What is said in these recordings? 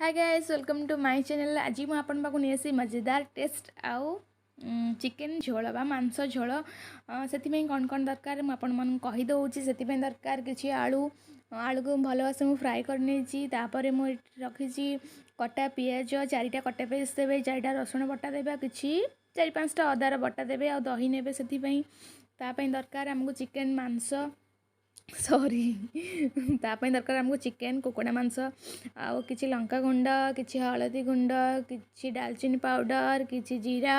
Hi guys, welcome to my channel. ଆଜି ମୁଁ ଆପଣଙ୍କ ପାଖକୁ ନେଇ ଆସିଛି ମଜେଦାର ଟେଷ୍ଟ ଆଉ ଚିକେନ୍ ଝୋଳ ବା ମାଂସ ଝୋଳ। ସେଥିପାଇଁ କ'ଣ କ'ଣ ଦରକାର, ମୁଁ ଆପଣମାନଙ୍କୁ କହିଦେଉଛି। ସେଥିପାଇଁ ଦରକାର କିଛି ଆଳୁ। ଆଳୁକୁ ଭଲ ଭାବରେ ମୁଁ ଫ୍ରାଏ କରିନେଇଛି। ତାପରେ ମୁଁ ଏଠି ରଖିଛି କଟା ପିଆଜ, ଚାରିଟା କଟା ପିଆଜ ଦେବେ, ଚାରିଟା ରସୁଣ ବଟା ଦେବେ, ଆଉ କିଛି 4-5ଟା ଅଦାର ବଟା ଦେବେ, ଆଉ ଦହି ନେବେ। ସେଥିପାଇଁ ତା ପାଇଁ ଦରକାର ଆମକୁ ଚିକେନ୍ ମାଂସ, ସରି, ତା ପାଇଁ ଦରକାର ଆମକୁ ଚିକେନ୍, କୁକୁଡ଼ା ମାଂସ, ଆଉ କିଛି ଲଙ୍କା ଗୁଣ୍ଡ, କିଛି ହଳଦୀ ଗୁଣ୍ଡ, କିଛି ଡାଲଚିନି ପାଉଡ଼ର, କିଛି ଜିରା,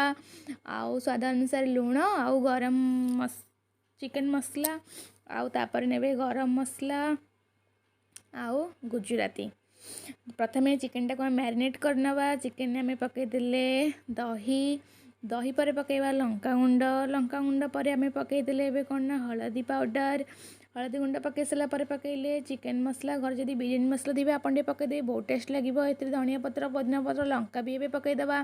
ଆଉ ସ୍ୱାଦ ଅନୁସାରେ ଲୁଣ, ଆଉ ଗରମ ଚିକେନ୍ ମସଲା, ଆଉ ତାପରେ ନେବେ ଗରମ ମସଲା ଆଉ ଗୁଜୁରାତି। ପ୍ରଥମେ ଚିକେନଟାକୁ ଆମେ ମ୍ୟାରିନେଟ୍ କରିନେବା। ଚିକେନରେ ଆମେ ପକାଇଦେଲେ ଦହି। ଦହି ପରେ ପକାଇବା ଲଙ୍କାଗୁଣ୍ଡ। ଲଙ୍କାଗୁଣ୍ଡ ପରେ ଆମେ ପକାଇଦେଲେ ଏବେ କ'ଣ ନା ହଳଦୀ ପାଉଡ଼ର। ହଳଦୀ ଗୁଣ୍ଡ ପକାଇ ସାରିଲା ପରେ ପକାଇଲେ ଚିକେନ୍ ମସଲା। ଘରେ ଯଦି ବିରିୟାନୀ ମସଲା ଥିବେ, ଆପଣ ଟିକେ ପକାଇଦେବେ, ବହୁତ ଟେଷ୍ଟ ଲାଗିବ। ଏଥିରେ ଧନିଆ ପତ୍ର, ପୋଦିନା ପତ୍ର, ଲଙ୍କା ବି ଏବେ ପକାଇଦେବା।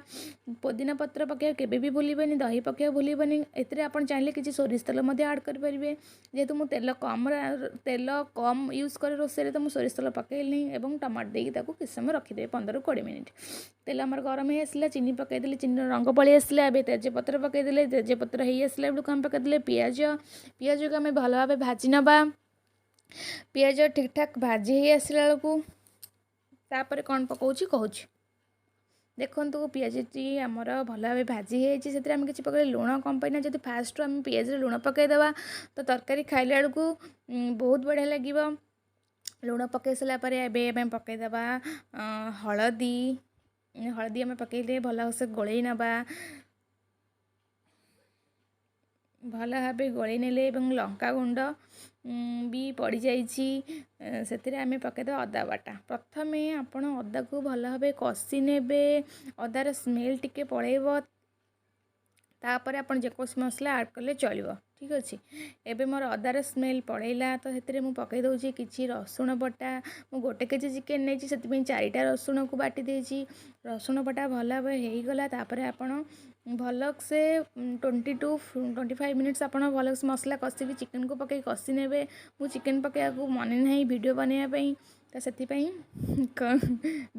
ପୋଦିନା ପତ୍ର ପକାଇବାକୁ କେବେ ବି ଭୁଲିବେନି, ଦହି ପକାଇବାକୁ ଭୁଲିବେନି। ଏଥିରେ ଆପଣ ଚାହିଁଲେ କିଛି ସୋରିଷ ତେଲ ମଧ୍ୟ ଆଡ଼୍ କରିପାରିବେ। ଯେହେତୁ ମୁଁ ତେଲ କମ୍ ୟୁଜ୍ କରେ ରୋଷେଇରେ, ତ ମୁଁ ସୋରିଷ ତେଲ ପକାଇଲିନି। ଏବଂ ଟମାଟୋ ଦେଇକି ତାକୁ କିଛି ସମୟ ରଖିଦେବେ, 15ରୁ 20 ମିନିଟ୍। ତେଲ ଆମର ଗରମ ହେଇ ଆସିଲା, ଚିନି ପକାଇଦେଲେ, ଚିନିର ରଙ୍ଗ ପଳେଇ ଆସିଲା। ଏବେ ତେଜପତ୍ର ପକାଇଦେଲେ। ତେଜପତ୍ର ହେଇ ଆସିଲା ବେଳକୁ ଆମେ ପକାଇଦେଲେ ପିଆଜ। ପିଆଜକୁ ଆମେ ଭଲ ଭାବେ ଭାଜି ନେବା। ପିଆଜ ଠିକ୍ଠାକ୍ ଭାଜି ହେଇ ଆସିଲା ବେଳକୁ ତାପରେ କ'ଣ ପକାଉଛି କହୁଛି। ଦେଖନ୍ତୁ, ପିଆଜଟି ଆମର ଭଲ ଭାବେ ଭାଜି ହେଇଯାଇଛି। ସେଥିରେ ଆମେ କିଛି ପକାଇଲେ ଲୁଣ। କ'ଣ ପାଇଁ ନା ଯଦି ଫାଷ୍ଟରୁ ଆମେ ପିଆଜରେ ଲୁଣ ପକାଇଦେବା, ତ ତରକାରୀ ଖାଇଲା ବେଳକୁ ବହୁତ ବଢ଼ିଆ ଲାଗିବ। ଲୁଣ ପକାଇ ସାରିଲା ପରେ ଏବେ ଆମେ ପକାଇଦେବା ହଳଦୀ। ହଳଦୀ ଆମେ ପକାଇଲେ ଭଲସେ ଗୋଳେଇ ନେବା। ଭଲ ଭାବେ ଗୋଳେଇ ନେଲେ ଏବଂ ଲଙ୍କା ଗୁଣ୍ଡ ବି ପଡ଼ିଯାଇଛି। ସେଥିରେ ଆମେ ପକାଇଦେବା ଅଦା ବଟା। ପ୍ରଥମେ ଆପଣ ଅଦାକୁ ଭଲ ଭାବେ କଷି ନେବେ। ଅଦାର ସ୍ମେଲ୍ ଟିକେ ପଳେଇବ, ତାପରେ ଆପଣ ଯେକୌଣସି ମସଲା ଆଡ଼୍ କଲେ ଚଳିବ। ଠିକ୍ ଅଛି। ଏବେ ମୋର ଅଦାର ସ୍ମେଲ୍ ପଳେଇଲା, ତ ସେଥିରେ ମୁଁ ପକାଇ ଦେଉଛି କିଛି ରସୁଣ ବଟା। ମୁଁ 1 କେଜି ଚିକେନ୍ ନେଇଛି, ସେଥିପାଇଁ ଚାରିଟା ରସୁଣକୁ ବାଟି ଦେଇଛି। ରସୁଣ ବଟା ଭଲ ଭାବେ ହେଇଗଲା। ତାପରେ ଆପଣ ଭଲସେ 20 to 25 minutes ଆପଣ ଭଲସେ ମସଲା କଷିକି ଚିକେନ୍କୁ ପକାଇ କଷି ନେବେ। ମୁଁ ଚିକେନ୍ ପକାଇବାକୁ ମନେ ନାହିଁ ଭିଡ଼ିଓ ବନେଇବା ପାଇଁ, ତ ସେଥିପାଇଁ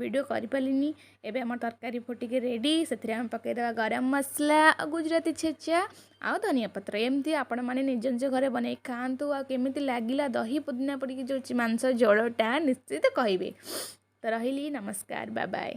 ଭିଡ଼ିଓ କରିପାରିଲିନି। ଏବେ ଆମ ତରକାରୀ ଫୁଟିକି ରେଡ଼ି। ସେଥିରେ ଆମେ ପକାଇଦେବା ଗରମ ମସଲା ଆଉ ଗୁଜୁରାତି ଛେଚା ଆଉ ଧନିଆ ପତ୍ର। ଏମିତି ଆପଣମାନେ ନିଜ ନିଜ ଘରେ ବନେଇକି ଖାଆନ୍ତୁ, ଆଉ କେମିତି ଲାଗିଲା ଦହି ପୁଦିନା ପଡ଼ିକି ଯେଉଁ ମାଂସ ଝୋଳଟା, ନିଶ୍ଚିତ କହିବେ। ତ ରହିଲି, ନମସ୍କାର, ବାଏ ବାଏ।